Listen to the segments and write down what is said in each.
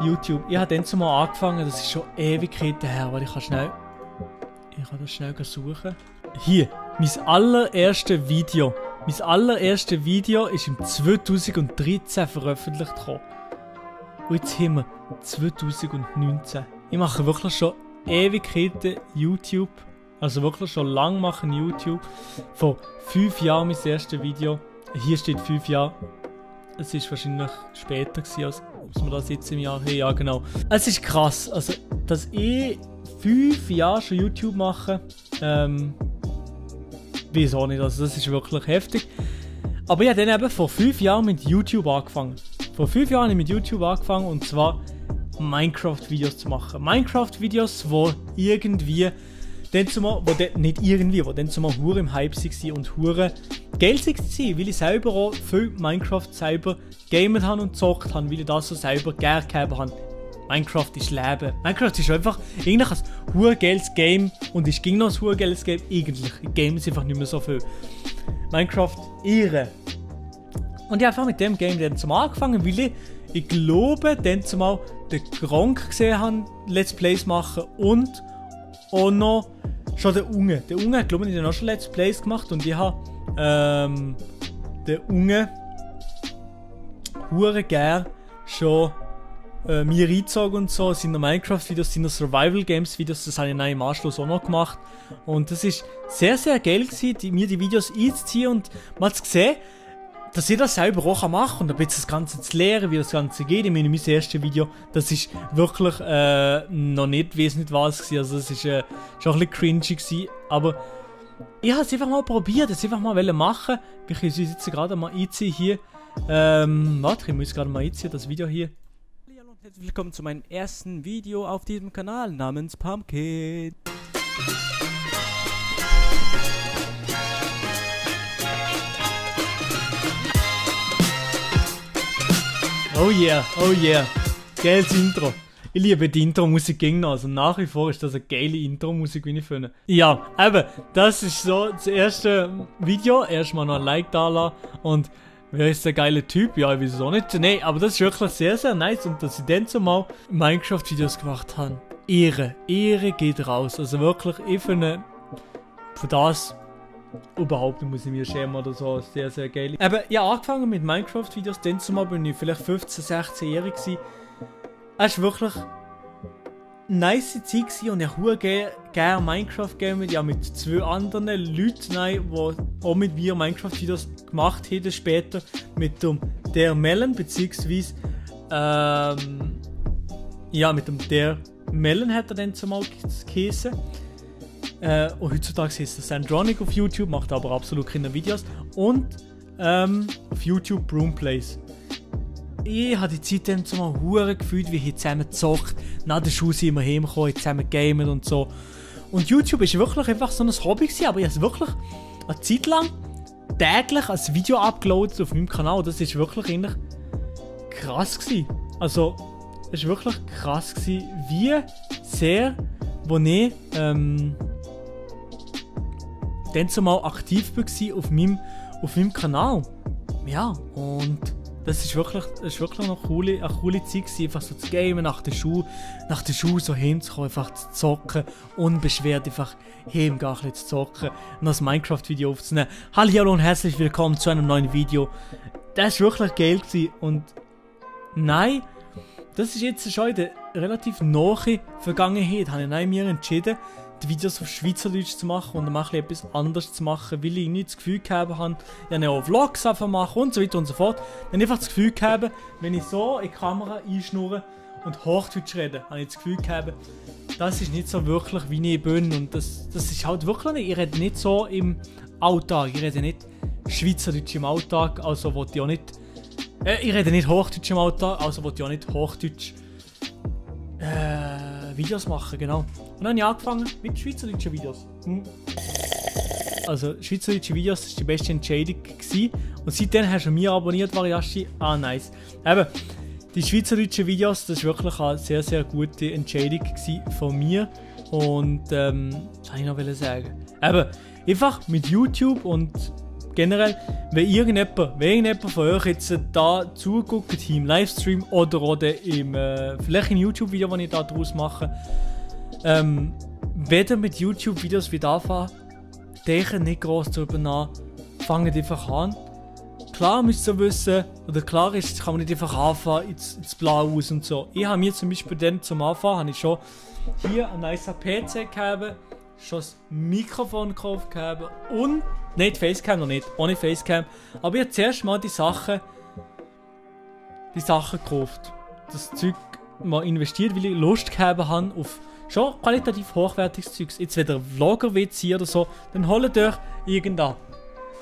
YouTube. Ich habe dann zumal angefangen, das ist schon Ewigkeiten her, weil ich kann das schnell suchen. Hier, mein allererstes Video. Mein allererstes Video ist im 2013 veröffentlicht worden. Und jetzt haben wir 2019. Ich mache wirklich schon Ewigkeiten YouTube. Also wirklich schon lang machen YouTube. Vor 5 Jahren mein erstes Video. Hier steht 5 Jahre. Es war wahrscheinlich später gewesen, als wir das jetzt im Jahr haben. Ja, genau. Es ist krass. Also, dass ich 5 Jahre schon YouTube mache, weiß auch nicht. Also, das ist wirklich heftig. Aber ich habe dann eben vor 5 Jahren mit YouTube angefangen. Vor 5 Jahren habe ich mit YouTube angefangen, und zwar Minecraft-Videos zu machen. Minecraft-Videos, wo irgendwie dann zumal, wo dann zumal hure im Hype waren und hure geil waren, weil ich selber auch viel Minecraft selber gamet habe und gezockt habe, weil ich das so selber gerne gehabt habe. Minecraft ist Leben. Minecraft ist einfach eigentlich ein hure geiles Game und ist ging noch ein hure geiles Game eigentlich. Ich game es einfach nicht mehr so viel. Minecraft Ehre. Und ich habe einfach mit dem Game dann zumal angefangen, weil ich glaube, dann zumal den Gronk gesehen habe, Let's Plays machen, und auch noch schon der Unge. Der Unge hat, glaube ich, dann auch schon Let's Plays gemacht, und ich habe den Unge hure gern schon mir reingezogen und so, seine Minecraft-Videos, seine Survival-Games-Videos, das habe ich dann im Anschluss auch noch gemacht. Und das ist sehr, sehr geil gewesen, mir die Videos einzuziehen und mal zu sehen, dass ich das selber auch machen kann und ein bisschen das Ganze zu lernen, wie das Ganze geht. Ich meine, mein erstes Video, das ist wirklich noch nicht wesentlich was gewesen, also das ist schon ein bisschen cringy gewesen, aber ich habe es einfach mal probiert, es einfach mal machen. Wir können uns jetzt gerade mal einziehen hier. Warte, ich muss gerade mal einziehen, das Video hier. Hallo und herzlich willkommen zu meinem ersten Video auf diesem Kanal namens Pumpkin. Oh yeah, oh yeah. Geiles Intro. Ich liebe die Intro-Musik gegen noch. Also nach wie vor ist das eine geile Intro-Musik, wie ich finde. Ja, eben, das ist so das erste Video. Erstmal noch ein Like da lassen. Und wer ist der geile Typ? Ja, ich weiß es auch nicht. Nee, aber das ist wirklich sehr, sehr nice. Und dass ich dann zumal Minecraft-Videos gemacht habe. Ehre geht raus. Also wirklich, ich finde, für das überhaupt nicht muss ich mir schämen oder so, sehr, sehr geil. Aber ja, angefangen mit Minecraft-Videos, dann zumal bin ich vielleicht 15, 16-jährig gewesen. Es war wirklich eine nice Zeit gewesen und ich habe gerne Minecraft gamet, ja, mit 2 anderen Leuten, die auch mit mir Minecraft-Videos gemacht haben später, mit dem Der Melon, beziehungsweise ja, mit dem Der Melon hat er dann zumal geheißen. Und heutzutage ist das Sandronic auf YouTube, macht aber absolut keine Videos. Und auf YouTube Broomplays. Ich habe die Zeit dann zumal hure gefühlt, wie wir zusammen gezockt. Nach der Schule sind wir heimgekommen, zusammen gamet und so. Und YouTube ist wirklich einfach so ein Hobby gewesen, aber ich habe es wirklich eine Zeit lang täglich als Video upgeloadet auf meinem Kanal. Das ist wirklich eigentlich krass gewesen. Also, es ist wirklich krass gewesen, wie sehr, wo ich dann zumal aktiv war auf meinem Kanal. Ja, und das ist wirklich noch eine coole Zeit gewesen, einfach so zu gamen, nach der Schule so hinzukommen, einfach zu zocken, unbeschwert einfach heimgehen, ein bisschen zu zocken und das Minecraft-Video aufzunehmen. Hallo und herzlich willkommen zu einem neuen Video. Das war wirklich geil gewesen und nein, das ist jetzt schon in der relativ nahen Vergangenheit, habe ich mir entschieden, die Videos auf Schweizerdeutsch zu machen und mal etwas anderes zu machen, weil ich nicht das Gefühl gehabt habe, ja auch Vlogs einfach machen und so weiter und so fort. Dann einfach das Gefühl gehabt, wenn ich so in die Kamera einschnurre und Hochdeutsch rede, habe ich das Gefühl gehabt, das ist nicht so wirklich, wie ich bin, und das ist halt wirklich nicht, ich rede nicht so im Alltag, ich rede nicht Schweizerdeutsch im Alltag, also wollte ich auch nicht, ich rede nicht Hochdeutsch im Alltag, also wollte ich auch nicht Hochdeutsch Videos machen, genau. Und dann habe ich angefangen mit schweizerdeutschen Videos. Also schweizerdeutsche Videos, das war die beste Entscheidung gewesen. Und seitdem hast du mir abonniert, Variashi. Ah, nice. Eben, die schweizerdeutschen Videos, das war wirklich eine sehr, sehr gute Entscheidung von mir. Und was wollte ich noch sagen? Eben, einfach mit YouTube und generell, wenn irgendjemand von euch jetzt da zuguckt, hier im Livestream oder vielleicht im YouTube-Video, das ich da draus mache, wenn ihr mit YouTube-Videos wieder anfangen, denkt nicht groß darüber nach, fangt einfach an. Klar müsst ihr wissen, oder klar ist, kann man nicht einfach anfangen ins Blau aus und so. Ich habe mir zum Beispiel dann zum Anfang, habe ich schon hier einen nice PC gehabt, schon das Mikrofon gekauft gehabt und, nein, die Facecam noch nicht, ohne Facecam, aber ich habe zuerst mal die Sachen gekauft. Das Zeug mal investiert, weil ich Lust gehabt habe auf schon qualitativ hochwertiges Zeugs. Jetzt wenn ihr Vlogger wollt sein oder so, dann holt euch irgendeine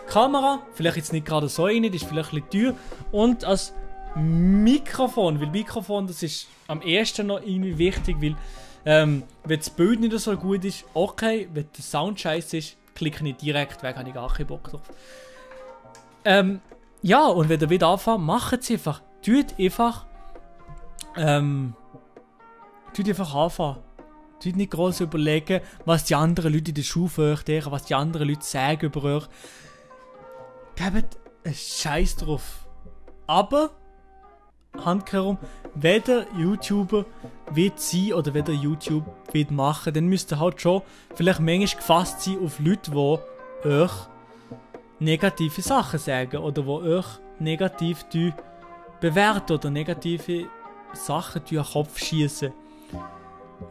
Kamera, vielleicht jetzt nicht gerade so eine, das ist vielleicht ein bisschen teuer, und als Mikrofon, weil Mikrofon, das ist am ersten noch irgendwie wichtig, weil wenn das Bild nicht so gut ist, okay, wenn der Sound scheiße ist, klicke ich direkt weg, habe ich gar keinen Bock drauf. Ja, und wenn ihr wieder anfangt, macht es einfach. Tut einfach anfangen. Tut nicht groß überlegen, was die anderen Leute in der Schule für euch denken, was die anderen Leute sagen über euch. Gebt einen Scheiß drauf. Aber, handkehrum, wenn ihr YouTuber wollt sein oder wenn ihr YouTube wollt machen, dann müsst ihr halt schon vielleicht manchmal gefasst sein auf Leute, die euch negative Sachen sagen oder die euch negativ bewerten oder negative Sachen in den Kopf schießen.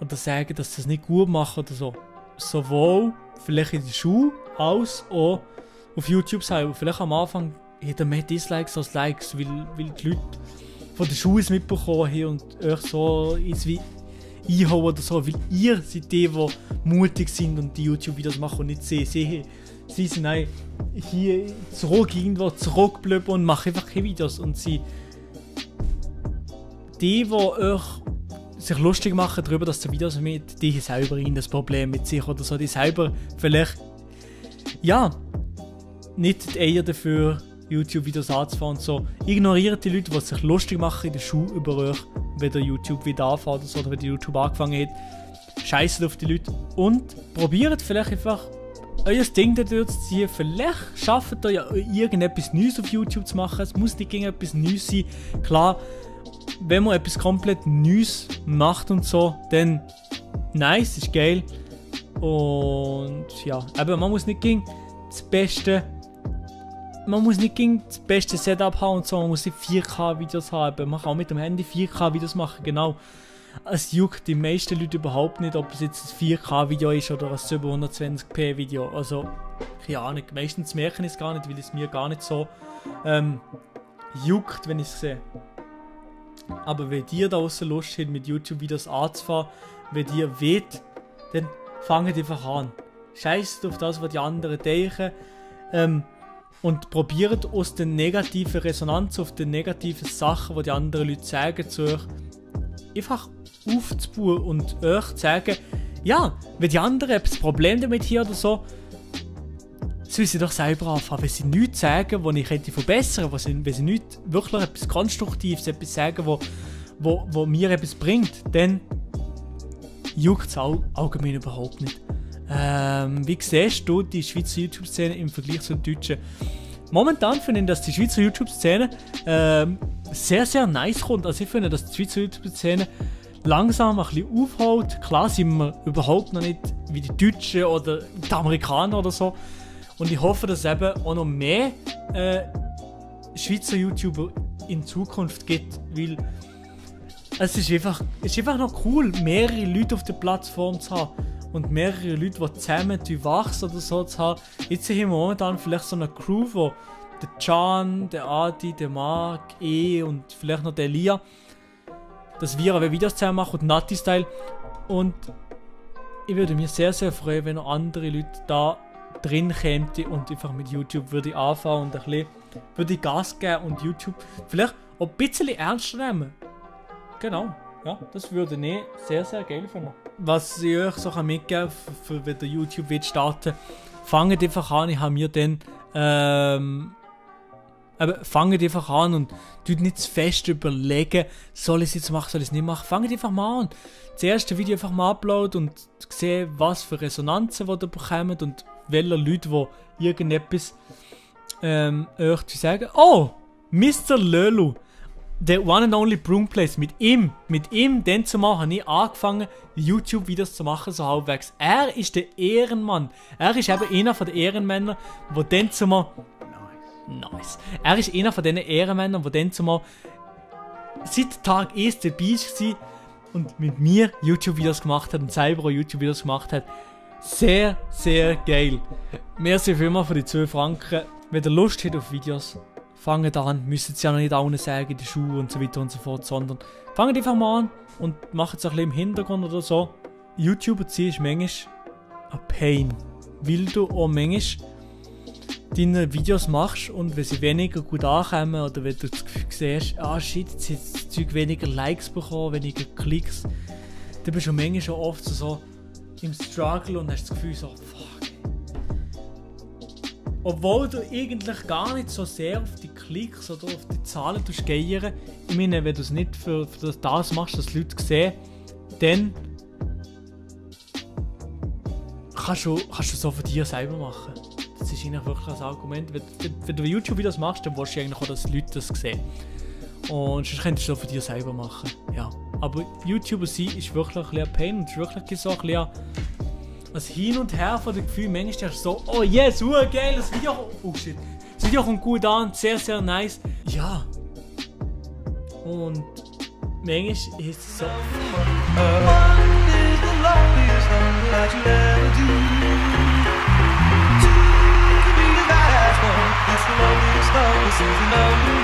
Oder sagen, dass sie es nicht gut machen oder so. Sowohl vielleicht in der Schule als auch auf YouTube selber. Vielleicht am Anfang hat er mehr Dislikes als Likes, weil die Leute von der Schule es mitbekommen haben und euch so irgendwie einhauen oder so, weil ihr seid die mutig sind und die YouTube-Videos machen und nicht sie. Sie sind hier irgendwo zurückgeblieben und machen einfach keine Videos. Und sie, die euch sich lustig machen darüber, dass die Videos mit die selber in das Problem mit sich oder so, die selber vielleicht ja nicht die Eier dafür YouTube-Videos anzufangen und so. Ignoriert die Leute, die sich lustig machen in der Schule über euch, wenn der YouTube wieder anfängt oder so, oder wenn der YouTube angefangen hat. Scheisst auf die Leute und probiert vielleicht einfach euer Ding dort zu ziehen. Vielleicht schafft ihr ja irgendetwas Neues auf YouTube zu machen. Es muss nicht etwas Neues sein. Klar, wenn man etwas komplett Neues macht und so, dann nice, ist geil. Und ja, aber man muss nicht gegen das beste Setup haben und so, man muss nicht 4K-Videos haben. Man kann auch mit dem Handy 4K-Videos machen, genau. Es juckt die meisten Leute überhaupt nicht, ob es jetzt ein 4K-Video ist oder ein 720p-Video. Also, keine Ahnung, meistens merken ich es gar nicht, weil es mir gar nicht so juckt, wenn ich es sehe. Aber wenn ihr da draussen Lust habt, mit YouTube-Videos anzufangen, wenn ihr wollt, dann fangt einfach an. Scheißt auf das, was die anderen denken. Und probiert aus der negativen Resonanz auf die negativen Sachen, die die anderen Leute sagen zu euch, einfach aufzubauen und euch zu sagen, ja, wenn die anderen ein Problem damit haben oder so, sollen sie doch selber anfangen. Wenn sie nichts sagen, was ich hätte verbessern könnte, wenn sie nicht wirklich etwas Konstruktives etwas sagen, wo mir etwas bringt, dann juckt es allgemein überhaupt nicht. Wie siehst du die Schweizer YouTube-Szene im Vergleich zur deutschen? Momentan finde ich, dass die Schweizer YouTube-Szene sehr, sehr nice kommt. Also ich finde, dass die Schweizer YouTube-Szene langsam ein bisschen aufholt. Klar sind wir überhaupt noch nicht wie die Deutschen oder die Amerikaner oder so. Und ich hoffe, dass es eben auch noch mehr Schweizer YouTuber in Zukunft gibt, weil es ist einfach noch cool, mehrere Leute auf der Plattform zu haben und mehrere Leute, die zusammen wachsen oder so zu haben. Jetzt haben wir momentan vielleicht so eine Crew, wo der Can, der Adi, der Marc, und vielleicht noch der Elia, dass wir aber Videos zusammen machen und Natti-Style. Und ich würde mich sehr, sehr freuen, wenn noch andere Leute da drin kämen und einfach mit YouTube würde anfangen und ein bisschen würde Gas geben und YouTube vielleicht auch ein bisschen ernster nehmen. Genau, ja, das würde ich sehr, sehr geil finden. Was ich euch so mitgeben kann, für wenn ihr YouTube starten will, fangt einfach an. Ich habe mir dann fangt einfach an und tut nicht zu fest überlegen, soll ich es jetzt machen, soll ich es nicht machen. Fangt einfach mal an. Das erste Video einfach mal uploaden und sehen, was für Resonanzen die ihr bekommt und welche Leute, die irgendetwas euch zu sagen, oh, Mr. Lelu, the one and only Broomplace, mit ihm dann zumal habe ich angefangen, YouTube-Videos zu machen, so halbwegs. Er ist der Ehrenmann. Er ist eben einer von den Ehrenmännern, der dann zumal... Nice. Er ist einer von diesen Ehrenmännern, der dann zumal seit Tag 1 dabei war und mit mir YouTube-Videos gemacht hat und selber auch YouTube-Videos gemacht hat. Sehr, sehr geil. Merci vielmals für die 2 Franken. Wenn ihr Lust habt auf Videos, fangt an. Müsst es ja noch nicht allen sagen, in der Schule und so weiter und so fort, sondern fangt einfach mal an und macht es ein bisschen im Hintergrund oder so. YouTuber zu sein ist manchmal ein Pain, weil du auch manchmal deine Videos machst und wenn sie weniger gut ankommen oder wenn du das Gefühl siehst, ah shit, jetzt hat das Zeug weniger Likes bekommen, weniger Klicks, dann bist du manchmal schon oft so im Struggle und hast das Gefühl so, fuck. Obwohl du eigentlich gar nicht so sehr auf die Klicks oder auf die Zahlen geiern. Ich meine, wenn du es nicht für das machst, dass die Leute sehen, dann kannst du so von dir selber machen. Das ist eigentlich wirklich ein Argument. Wenn du YouTube-Videos machst, dann willst du eigentlich auch, dass die Leute das sehen. Und sonst könntest du es auch von dir selber machen. Ja. Aber YouTuber sein ist wirklich ein Pain und es ist wirklich so ein bisschen ein Hin und Her von dem Gefühl. Manchmal denkst du so, oh yes, geil, das Video, oh shit. Das Video kommt gut an, sehr, sehr nice. Ja. Und manchmal ist es so... It's the loneliest love, this is